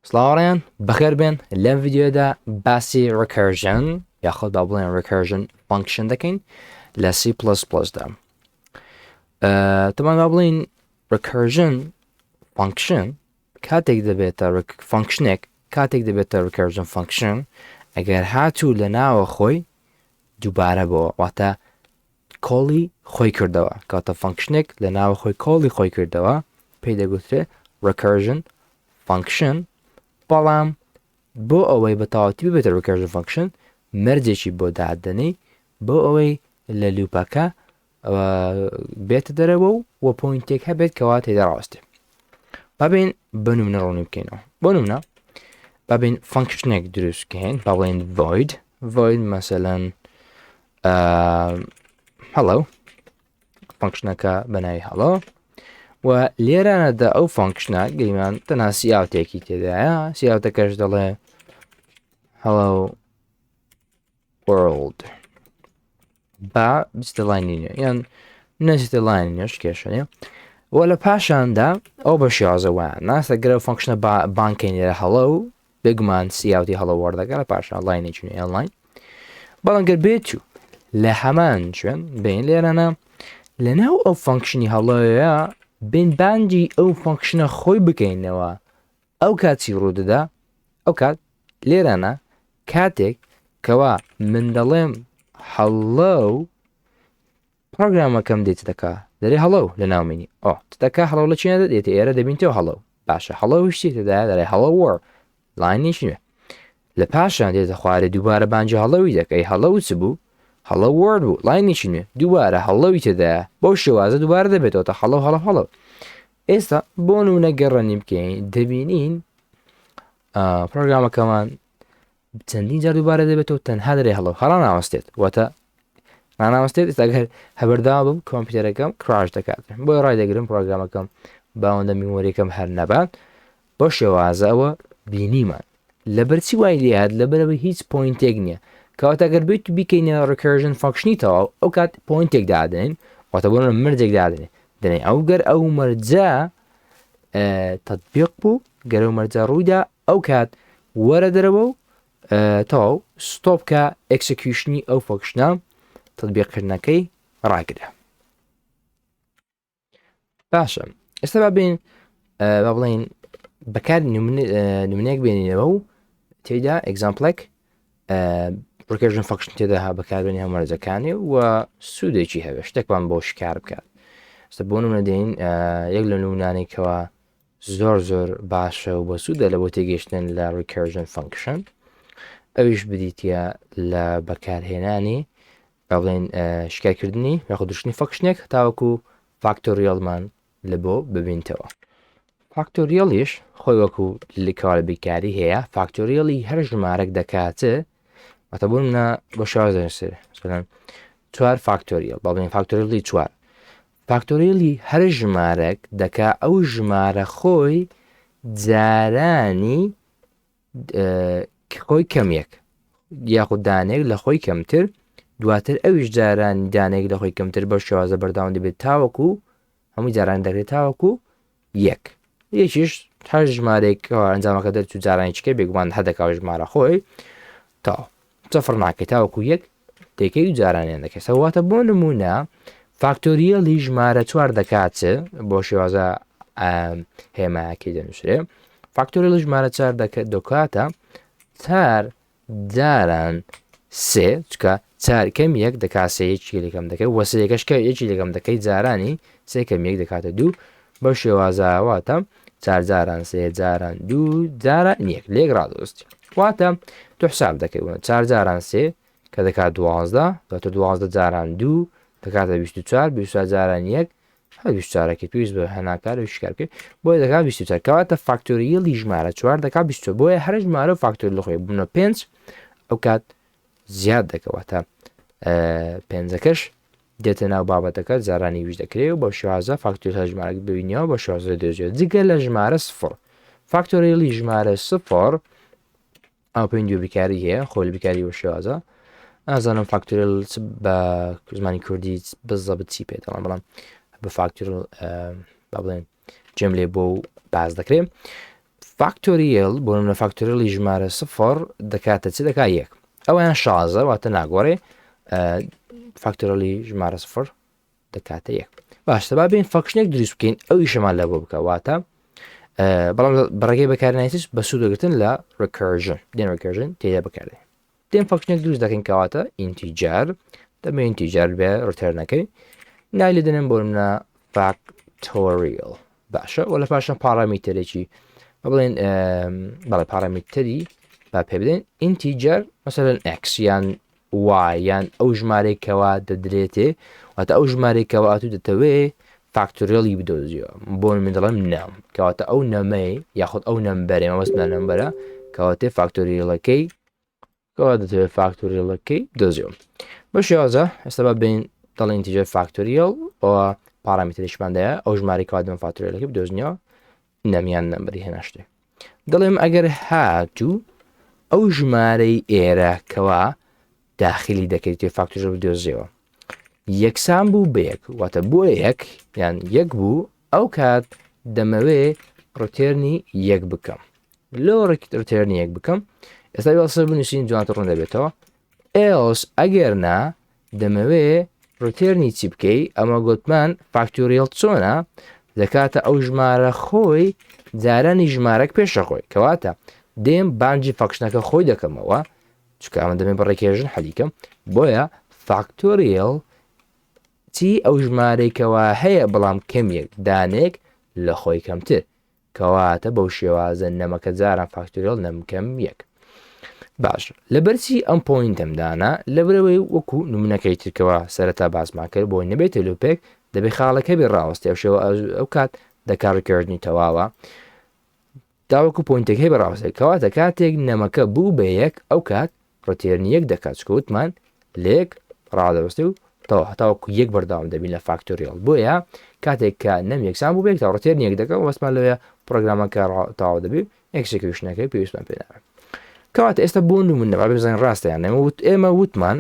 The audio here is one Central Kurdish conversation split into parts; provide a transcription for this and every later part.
سڵاو هاوڕێیان بەخێر بێن لەم ڤیدیۆدا باسی recursion یاخود با بڵێن recursion function دەکەین لە C++ دا تەمان با بڵین recursion function کاتێک دەبێتە function ێک کاتێک دەبێتە recursion function ئەگەر هاتوو لە ناوە خۆی دووبارە بۆ واتە call ی خۆی کردەوە کاتە function ێک لە ناوە خۆی call ی خۆی کردەوە پێی دەگوترێ recursion function بەڵام بۆ ئەوەی بە تەواوەتی ببێتە recursion function مەرجێکی بۆ دادەنێی بۆ ئەوەی لە loop ەکە بێتە دەرەوە و وە point ێک هەبێت کەوا تێدا ڕاستێ بابین بە نمونە ڕوونی بکەینەوە بۆ نمونە بابین function ێک دروست بکەین با بڵێن void void مەسەلەن hello function ەکە بە ناوی hello و لێرانەدا ئەو function ە گەیمان تەنها cout ێکی تێدایە cout ەکەش دەڵێ hello world با بچتە line ی نوێ یان نەچتە line ی نوێش کێشە نیە و لە پاشاندا ئەو بە شێوازە وایە ناسە گەرە function ە بانکەین لێرە hello بێگومان cout ی hello world ەکە لە پاشان line ێکی نوێ line بەڵام گەر بێت و لە هەمان شوێن بین لێرەە لە ناو ئەو function ی hello یە بین بانگی ئەو function ە خۆی بکەینەوە ئەو کات چی ڕوودەدا ئەو کات لێرانە کاتێک کەوا من دەڵێم hello پرۆگرامەکەم دێت دەکا دەرێ hello لە ناومینی ئۆ دەکا hello لە چیە دێتە ئێرە دەبینتەوە hello باشە hello شتی تێدایە دەڵێ hello world line یش نوێ لە پاشان دێتە خوارێ دووبارە بانگی hello ی دەکەی hello چ بوو hello world بوو line ێکی نوێ دووبارە hello ی تێدایە بەو شێوازە دووبارە دەبێتەوە تا hello hello hello ئێستا بۆ نمونە گەر run ی بکەین دەبینین پرۆگرامەکەمان چەندین جار دووبارە دەبێتەوە تەنها دەرێ hello هەڵا ناوەستێت واتە ناناوەستێت ئێستا گەر هەبەرداوا بم کۆمپیوتەرەکەم crash دەکات بۆی ڕای دەگرم پرۆگرامەکەم باوەندە memory ەکەم هەر نەبات بۆ شێوازە ئەوە بینیمان لەبەرچی وای لێهات لەبەرەوەی هیچ point ێک نییە کەواتە گەر بێت بیکەینە recursion function ی تەواو ئەو کات point ێک دادەین واتە بۆ مەرجێک دادەنێ دەنێ ئەو گەر ئەو مەرجە تطبیق بوو گەر ئەو مەرجە ڕوویدا ئەو کات وەرە دەرەوە و تەواو stop کە execution ی ئەو function ە تطبیقکردنەکەی ڕاگرە باشە ئێستا با بین با بڵین بەکار نمونەیەک بێنینەوە و تێدا example ێک recursion function تێدا ها بەکاربێنی هەموو مەرجەکانی و سوودێکی هەبێ شتێکمان بۆ شکار بکات ئێستا بۆ نمونە دێین یەک لە نمونانێکەوە زۆر زۆر باشە و بەسوودە لە بۆ تێگەیشتن لە recursion function ئەویش بریتە لە بەکارهێنانی با بڵێن شکارکردنی یاخود دروستنی function ێک تاوەکو factorial مان لە بۆ ببینتەوە. factorial یش خۆی وەکو لکەوە بیکاری هەیە factorial ی هەر ژمارەک دەکات واتە بۆ منە بۆ شێواز دەنووسێ مثلەن چوار factorial با بڵێین factorial ی چوار factorial ی هەر ژمارەک دەکا ئەو ژمارە خۆی جارانی خۆی کەم یەک یاخود دانێک لە خۆی کەمتر دواتر ئەویش جارانی دانێک لە خۆی کەمتر بە شێوازە بەرداوام دەبێت تاوەکو هەمووی جاران دەکرێت تاوەکو یەک یەکیش هەر ژمارێک ئەنجامەکە دەرچوو جارانی چکە بێگومان هەدەکا ژمارە خۆی تا سفر ناکەی تاوەکو یەک دەکەی و جارانیان دەکەی سەواتە بۆ نمونە factorial ی ژمارە چوار دەکات بۆ شێوازە هێمایەکەی دەنووسرێ factorial ژمارە چوار دەکات دەکاتە چار جاران سێ چکە چار کەم یەک دەکا سێ یەکی لەکەم دەکەی وەسەیەکەش کە یەکی لەکەم دەکەی جارانی سێ کەم یەک دەکاتە دوو بەو شێوازە واتە چار جاران سێ جاران دوو جاران یەک لێک ڕادۆستی واتە تو حساب دەکەی چار جاران سێ کە دەکات دوازدە دواتر دوازدە جاران دوو دەکاتە 24 24 جاران یەک هەر 24ەکەی پێویست بە هەناکار و شکار بکەیت بۆیە دەکات 24 کەواتە factorial ی ژمارە چوار دەکات 24 بۆیە هەر ژمارە و factorial لە خۆی بوونە پێنج ئەو کات زیاد دەکەواتە پێنجەکەش دێتە ناو بابەتەکە جارانی ویش دەکرێ و بە شێوازە factorial هەر ژمارەک ببینیەوە بە شێوازە دێژێت جگە لە ژمارە سفر factorial ی ژمارە سفر ئەو پەیوەندی بە بیکاری هەیە خۆی لە بیکاری بە شێوازە ئازانم factorial بە زمانی کوردی بزەبت چی پێ دەڵێن بەڵام بە factorial با بڵێن جێم لێ بۆ و باز دەکرێت. factorial بۆ نمونە factorial ی ژمارە سفر دەکاتە چ دەکا یەک. ئەویان شازە واتە ناگۆڕێ factorial ی ژمارە سفر دەکاتە یەک. باشە با بین function ێک دروست بکەین ئەو ئیشەمان لە بۆ بکە واتە بەڵام بەڕێگەی بەکارنایتش بە سوودەگرتن لە recursion دێن recursion تێدا بەکاردێ دێن function ێک دروست دەکەین کەواتە integer دەمە integer بێ return ەکەی ناوی لێ دەنێم بۆ منە factorial باشە وە لە پاشان parameter ێکی بڵێن بەڵێ parameter ی با پێ بدەین integer مەسەلەن x یان y یان ئەو ژمارەی کەوا دەدرێتێ واتە ئەو ژمارەی کەوا ئەتوو دەتەوێ factorial ی بدۆزیەوە بۆ من دەڵێم num کەواتە ئەو num ەی یاخود ئەو number ێ مەبەستمە number ە کەواتێ factorial ەکەی کەوا دەتەوێت factorial ەکەی بدۆزیەوە بە شێوازە ئێستا با بین دەڵێن integer factorial و parameter یشمان دایە ئەو ژمارەی کەوا دەم factorial ەکەی بدۆزنیەوە num یان number ی هێنا شتێک دەڵێم ئەگەر هاتوو ئەو ژمارەی ئێرە کەوا داخلی دەکەیت تێ factorial بدۆزیەوە یەکسان بوو بە یەک واتە بۆ یەک یان یەک بوو ئەو کات دەمەوێ return ی یەک بکەم لۆ return ی یەک بکەم ئێستا وێڵسە بنووسین جوانتر ڕوون دەبێتەوە else ئەگەر نا دەمەوێ return ی چی بکەی ئەمە گوتمان factorial چۆنە دەکاتە ئەو ژمارە خۆی جارانی ژمارەک پێشە خۆی کەواتە دێم بانجی function ەکە خۆی دەکەمەوە چونکە ئەمە دەمێ بە recursion حەلیکەم بۆیە factorial چی ئەو ژمارەی کەوا هەیە بەڵام کەمیەک دانێک لە خۆی کەمتر کەواتە بەو شێوازە num ەکە جاران factorial num کەم یەک باش لەبەرچی ئەم point ەم دانا لەبەرەوەی وەکو نمونەکەی ترکەوە سەرەتا باسمان کرد بۆی نەبێتە loop ێک دەبێ خاڵەکە بێ ڕاوەستێ ئەو شێوە ئەو کات دەکا recursion ی تەواوە تاوەکو point ێک هەیە بەڕاستێک کەواتە کاتێک num ەکە بوو بە یەک ئەو کات return ی یەک دەکات چکە وتمان لە یەک ڕادەوەستێ و تەواو هەتاوەکو یەک بەردەوام دەبین لە factorial بۆیە کاتێک کە num یەکسان بوو بە یەک تا return ی یەک دەکەم وەستمان لەوێ پرۆگرامەکە تەواو دەبی execution ەکەی پێویستمان پێ نابێت کەواتە ئێستا بۆ نمونە با بزانین ڕاستە یان ئێمە وت ئێمە وتمان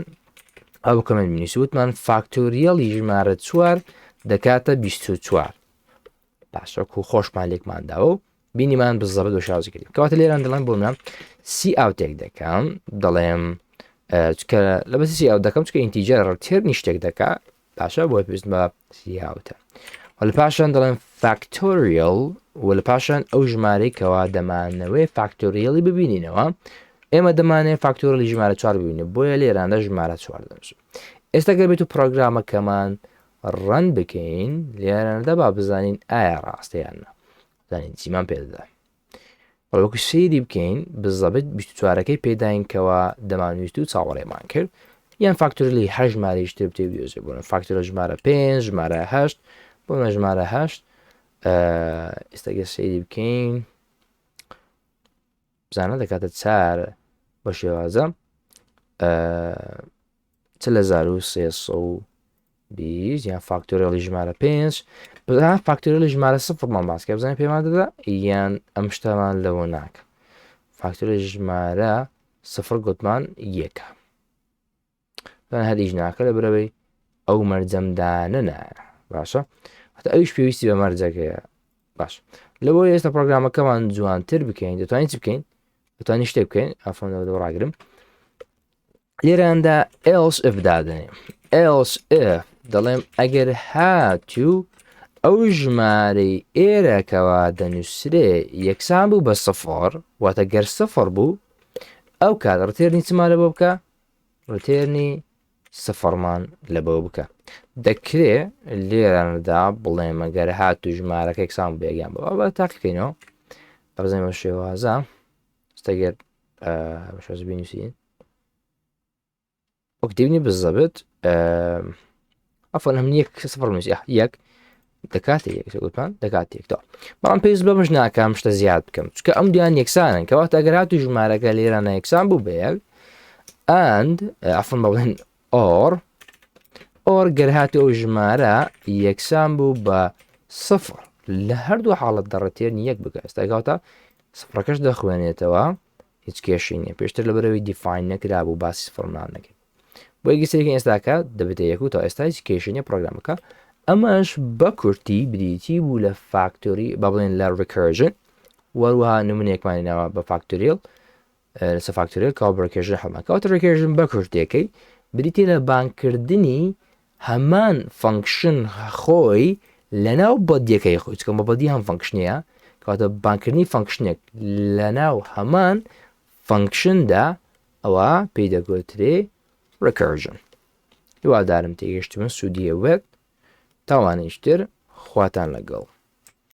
ئەو comment بنووسی وتمان factorial ی ژمارە چوار دەکاتە 24 باشە وەکو خۆشمان لێکمان داوە و بینیمان بزەبت بە شازی کردیم کەواتە لێران دەڵێم بۆ منە cout ێک دەکەم دەڵێم چکە لە بەسی cout دەکەم چکە integer return ی شتێک دەکا باشە بۆ پێویست بە cout ە و لە پاشان دەڵێم factorial و لە پاشان ئەو ژمارەی کەوا دەمانەوەی factorial ی ببینینەوە ئێمە دەمانێت factorial ی ژمارە چوار ببینێت بۆیە لێرانە ژمارە چوار دەنووسم ئێستا گەر بێت و پرۆگرامەکەمان run بکەین لێرەدا با بزانین ئایا ڕاستە یان نا زانین چیمان پێ دەدا وەکو سەیری بکەین بزەبت 24ەکەی پێداین کەوا دەمانویست و چاوەڕێمان کرد یان factorial ی هەر ژمارەیش تر بتێ بیۆزێ بۆ factorial ژمارە 5 ژمارە 8 بۆ ژمارە 8 ئێستا گەر سەیری بکەین بزانە دەکاتە چار بە شێوازە 4320 یان factorial ی ژمارە پێنج بزان factorial ی ژمارە سفرمان باس کە بزانین پێمان دەدا یان ئەم شتەمان لەوە ناکە factorial ی ژمارە سفر گوتمان یەکە بەڵام هەریش ناکە لە برەوەی ئەو مەرجەم دانەنایە باشە هەتا ئەویش پێویستی بە مەرجەکەیە باش لەوە ئێستا پرۆگرامەکەمان جوانتر بکەین دەتوانین چ بکەین دەتوانین شتێک بکەین ئەفۆن ڕاگرم لێراندا else if دادەنێم else if دەڵێم ئەگەر هاتوو ئەو ژمارەی ئێرە کەوا دەنووسرێ یەکسان بوو بە سفر واتە گەر سفر بوو ئەو کات return ی چمان لە بۆ بکە return ی سفرمان لە بۆ بکە دەکرێ لێراندا بڵێم ئەگەر هاتوو ژمارەکە یەکسان بێ یان بۆ بە تاقیکەینەوە بەزانین بە شێوازە ئێستا گەر بە شێوازە بینووسین وەک دەبینی بزەبت ئەفۆن هەم یەک سفر نووسی یەک دەکاتە یەک گوتمان دەکات یەکەوە بەڵام پێویست بەمەش ناکەم شتە زیاد بکەم چکە ئەم دویان یەکسانن کەواتە ئەگەر هاتوو ژمارەکە لێرانە یەکسان بوو بە یەک and عەفوەن بڵێن or or گەر هاتوو ئەو ژمارە یەکسان بوو بە سفر لە هەردوو حاڵەت دە return یەک بکە ئێستا کەواتە سفرەکەش دەخوێنێتەوە هیچ کێشەی نییە پێشتر لەبەرەوەی define نەکرابوو باسی سفرمان نەکرد بۆ یەکی ئێستاکە دەبێتە یەک و تا ئێستا هیچ کێشەی نییە پرۆگرامەکە ئەمەش بە کورتی بریتی بوو لە factory با بڵێن لە recursion. وەروەها نمونەیەکمان هێناوە بە factorial لەسەر factorial کاوە بە recursion حەڵمان کەواتە recursion بە کورتەکەی بریتە لە بانکردنی هەمان function خۆی لەناو body ەکەی خۆی چکە بە body هەم function ەیە کەواتە بانکردنی function ێک لەناو هەمان function دا ئەوە پێی دەگوترێ recursion. هیوادارم تێگەشتبن سوودی هەبێت تاوانێکی تر خواتان لەگەڵ.